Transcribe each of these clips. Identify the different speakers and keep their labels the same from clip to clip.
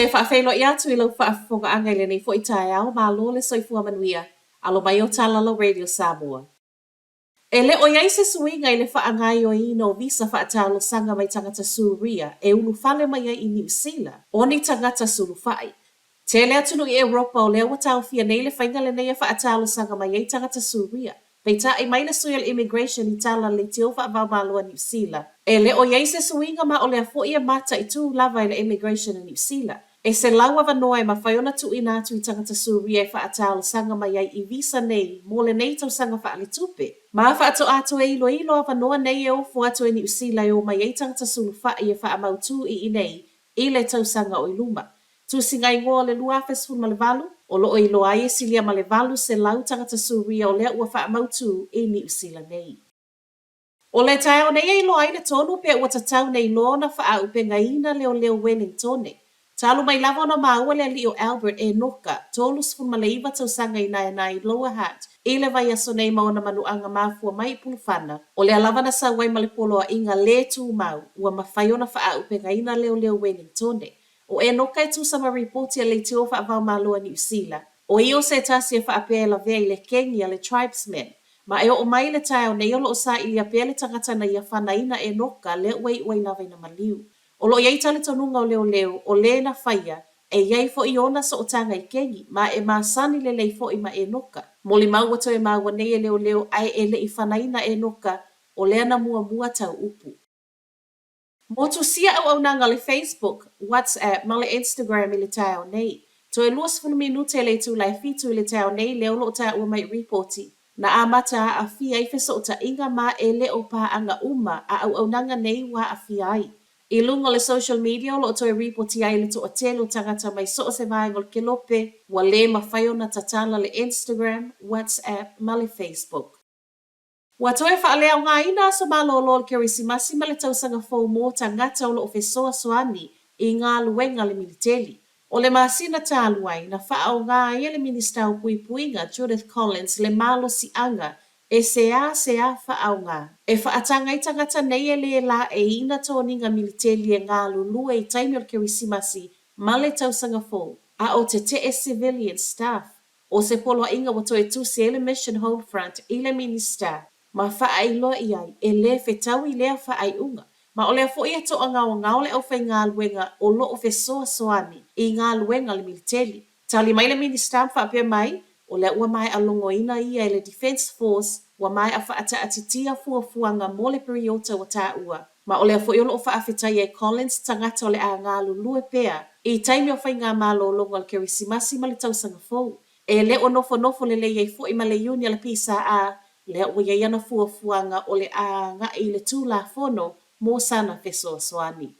Speaker 1: te faafeiloai atu i lau faafofogaaga i lenei foi taeao, malo le soifua manuia, alo mai o Talalau Radio Samoa. E le o i ai se suiga i le faagaoioiina o visa faatalosaga mai tagata Suria e ulufale mai ai i Niu Sila, o ni tagata sulufai. Tele atunuu i Europa o lea ua taofia nei le faiga lenei e faatalosaga mai ai tagata Suria. Peitai mai le sui o le Immigration i tala leitio faava-o-Malo a Niu Sila, e le o i ai se suiga ma o lea foi e mataitu lava e le Immigration a Niu Sila. E 100 avanoa e mafai ona tuuina atu i tagata Suria e faatalosaga mai ai i visa nei mo lenei tausaga faaletupe. Ma faatoa toe iloilo avanoa nei e ofo atu e Niu Sila e o mai ai tagata sulufai e faamautū i inei i le tausaga o i luma. Tusiga igoa o le 2018, o lo o iloa ai e silia ma le 800 tagata Suria o lea ua faamautū i Niu Sila nei. O le taeao nei e iloa ai le tonu pe ua tatau nei loa ona faaaupegaina leoleo Welingtone. Talu mai lava ona maua le alii o Albert Enoka, 39 tausaga inaina i Lower Hutt i le vaiaso nei ma ona manuaga mafua mai i Pulufana, o lea lava na sau ai ma le poloaiga lē tumau ua mafai ona faaaupegaina leoleo Welingtone. O Enoka e tusa ma ripoti a leitio faava-o-Malo a Niu Sila, o ia o se tasi e faapea e lavea i le kegi a le Tribesmen. Ma e oo mai i le taeao nei o lo o sailia pea le tagata na ia fanaina Enoka lea ua iu ai lava ina maliu. O lo o i ai talitonuga o leoleo, o lē na faia, e i ai foi ona sootaga i kegi, ma e masani lelei foi ma Enoka. Molimau ua toe maua nei e leoleo ae e le i fanaina Enoka, o lea na muamua tau upu. Motusia auaunaga o le Facebook, WhatsApp ma le Instagram i le taeao nei. Toe 20 minute le itula e fitu i le taeao nei lea o lo o taua mai i ripoti. Na amata aafia ai fesootaiga ma e le o paaga uma a auaunaga nei ua aafia ai. I luga o le social media o lo o toe ripoti ai le toatele o tagata mai so o se vaega o le kelope ua lē mafai ona tatala le Instagram, WhatsApp ma le Facebook. Ua toe faaleaogaina aso malolo o le Kerisimasi ma le Tausaga Fou mō tagata o lo o fesoasoani i galuega a le militeli. O le masina talu ai, na faaaoga ai e le Minista o Puipuiga, Judith Collins, le malosiaga e seāseā faaaoga e faataga ai tagata nei e lē laeiina toniga militeli e galulue i taimi o le Kerisimasi ma le Tausaga Fou, a o tetee civilian staff. ʻO se poloaiga ua toe tusi ai le Mission Home Front i le Minista ma faailoa i ai e lē fetaui lea faaiuga, ma o lea foi e toagaogao le aufaigaluega o lo o fesoasoani i galuega a le militeli. Tali mai le Minista ma faapea mai, o lea ua maea logoina ia e le Defence Force ua maea faataatitia fuafuaga mo le piriota ua taua, Ma o lea foi o lo o faafetaia e Collins tagata o le a galulue pea i taimi o faigamalologa o le Kerisimasi ma le Tausaga Fou. E le o nofonofo lelei ai foi ma le iuni a le PSA, lea ua i ai ana fuafuaga o le a agai i le Tulafono mo sana fesoasoani.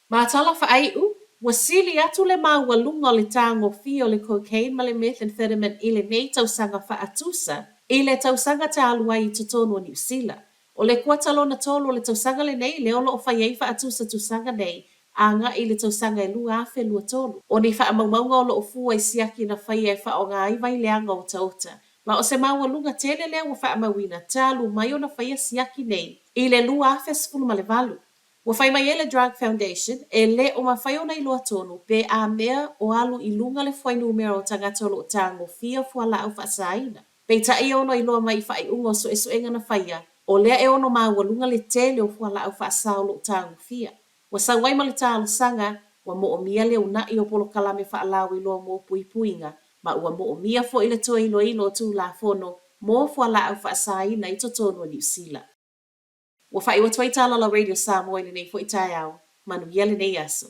Speaker 1: Ma tala faaiu, ua sili atu le maualuga o le tagofia o le cocaine ma le methamphetamine i lenei tausaga faatusa i le tausaga talu ai i totonu o Niu Sila. O le kuata lona tolu o le tausaga lenei lea o lo o fai ai faatusatusaga nei agai i le tausaga e 2023. O ni faamaumauga o lo o fua i siaki na faia e faaaoga ai vaileaga otaota. Ma o se maualuga tele lea ua faamauina talu mai ona faia siaki nei i le 2018. Ua fai mai ai le Drug Foundation, e le o mafai ona iloa tonu pe a mea o alu i luga le fuainumera o tagata o lo o tagofia fualaau faasaina. Peitai e ono iloa mai i faaiuga o suesuega na faia, o lea e ono maualuga le tele o fualaau faasa o lo o tagofia. Ua sau ai ma le talosaga, ua moomia le unaʻi o polokalame faalauiloa mo puipuiga, ma ua moomia foi le toe iloilo o Tulafono mo fualaau faasaina i totonu o Niu Sila. Ua faaiu atu ai Talalau Radio Samoa i lenei foi taeao. Manuia lenei aso.